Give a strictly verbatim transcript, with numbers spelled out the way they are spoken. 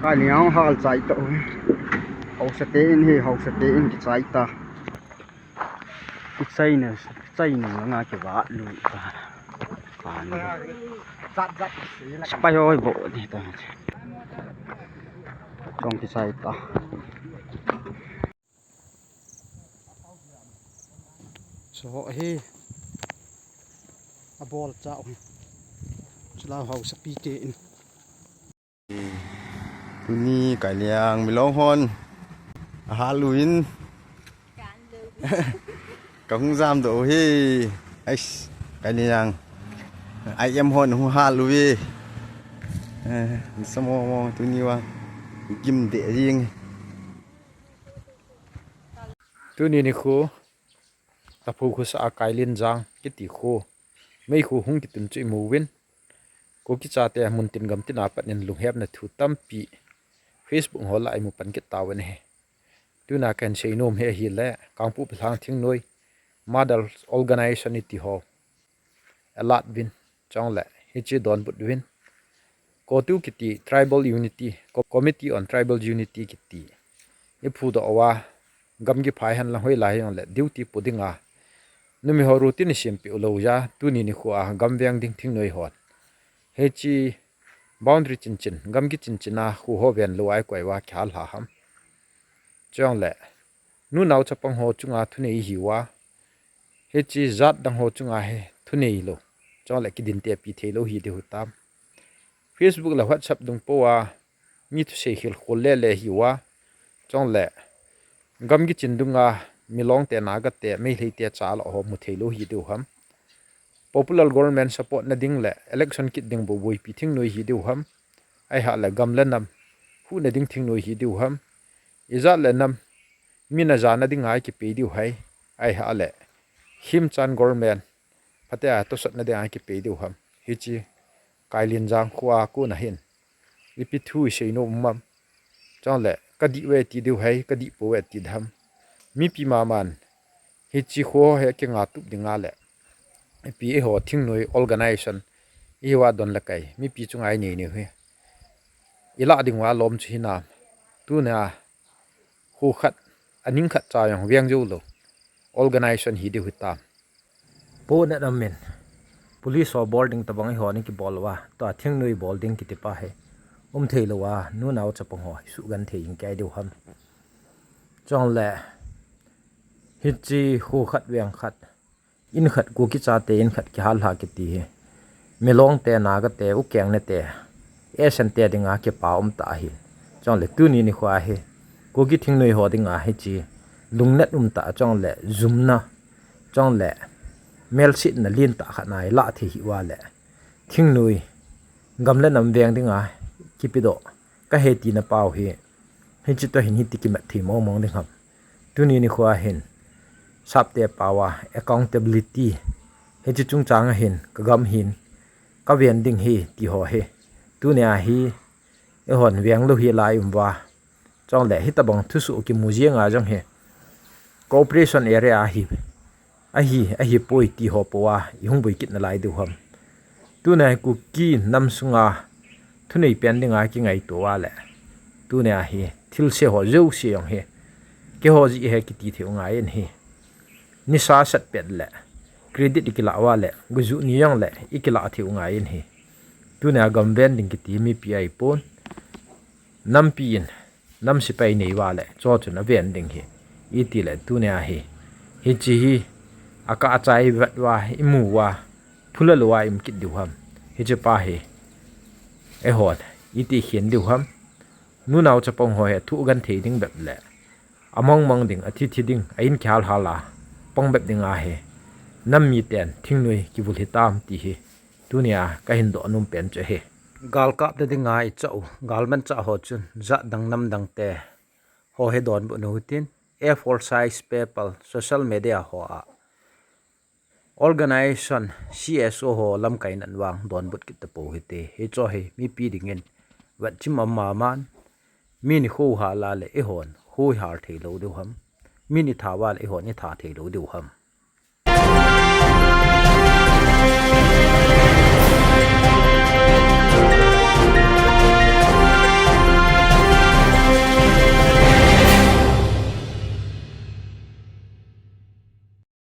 Kani ang hal chai ta u. Hausate in hi, hausate in kichai ta. Kichai na, kichai na nga kiva lu ta. Kani. Sipai hoi bo ni ta. Chong kichai ta. So hi abol cha u. Chula hausapi te in. Tuni Kailiang Milong hon ahal uvin. Kahung jamdoh u hi. Ais, Kailiang. I M hon hung hal uve. Eh, samo mo tuni vang. Gim deh jing. Tuni nikho, Tapho khosa a Kailinjang kiti kho, meikhu hung kitun chu imu uvin. Kuki chate muntin gamtin a pat in lunghepna thu tampi Facebook ho lah a imu pan kit tauvin ahi. Tuna kahin seinom hi ahile, Kangpokpi Lhang Thingnoi Mothers Organization iti ho alert uvin, chule hiche donbut uvin. COTU kiti Tribal Unity, Co-, Committee on Tribal Unity kiti iphudoh uva, gamgi phai hen lang hoilai hijongle duty po dinga numei ho routine isempeh u lou jeh a, tuni nikho a gam veng ding thingnoi hon hiche boundary chinchin, gamgi chinchin a kho ho ven lou a ikoi uva kihal lha ham. Chule nunao chapang ho chunga thunei ihiuva, hiche jat dang ho chunga hi thunei lou, chule kidintepi thei lou hi diu hitam. Facebook le WhatsApp dung po a mi thusei khel khol lele ihiuva, chule gamgi chin dunga Milong te, Naga te, Meitei te chalou ho mu thei lou hi diu ham. Popular government support na ding le election kit ding bou boipi thingnoi hi diu ham. Ahile gam le nam huhna ding thingnoi hi diu ham. Ijat le nam min aja na dinga ikipe diu ham. Ahile himchan government phatea tosot na dinga ikipe diu ham. Hiche Kailinjang kho a kon a hin ipi thu iseinom um am. Chule kadih uve ti diu ham, kadih pouve ti ding ham. Mipi maman hiche kho hi kinga tup dinga le ipi eiho thingnoi organization ihiuva don le kai mipi chunga inei nau hi ilah diuva lom chu hinam. Tuna kho khat, aning khat cha jong veng jou lou organization hi diu hitam. Pohnat amin, police ho bol ding tabang eiho ni kibol uva, tua thingnoi bol ding kiti pa hi um thei lou a, nunao chapang ho suhgenthei in kei diu ham. Chule hiche kho khat veng khat, in khat Kuki chate in khat kihal lha kiti hi Milong te, Naga te, Ukeng ne te, Esan te dinga kipa um tah ahi. Chule tuni nikho a hi Kuki thingnoi ho dinga hiche lungnat um tah, chule jumna, chule melsetna lentah khat na ilah thei hih uva le thingnoi gam le nam veng dinga kipedoh kahi tina pau hi, hiche toh hin hiti kimat thei mong mong ding ham. Tuni nikho a hin sapte pao a accountability, hiche chungchang a hin kagam hin kaven ding ahi ti ho hi, tuni a hi eihon veng lou hi lai um uva, chule hitabang thusoh kimu jeng a jong hi cooperation area ahi, ahi, ahipoi ti ho po a ihung boi kit nalai diu ham. Tuna hi Kuki nam sunga thunei pen dinga kingaito uva le, tuna hi thilse ho jouse jong hi keiho jeh ahi kiti thei u ngai in ahi. Nisa sat pet le credit ikilah uva le, guju ni jong le ikilah thei u ngai in ahi. Tuna gam ven ding kiti mipi ahipon, nampi in nam sepai nei uva le cho chun aven ding ahi. Itile tuna hi hiche hi akah achai vet uva, imu uva, phula lou uva ium kit diu ham. Hiche pa hi eihon iti khen diu ham. Nunao chapang ho hi athu agenthei ding bep le amang mang ding, athi thi ding, a in kihal hal a pang bep dinga hi nam miten thingnoi kivul hitam ti hi tunia kahin doh nom pen chu ahi. Gal kapna dinga ichah u galmanchah ho chun jat dang nam dang te ho hi donbut u hitin, A four size paper, social media ho a, organization, C S O ho lamkai in vang donbut kit tapou hite. Hiche hi mipi dingin vetchim um maman, min ihou hal a le eihon hou ihal thei lou diu ham, min itha uva le eihon itha thei lou diu ham.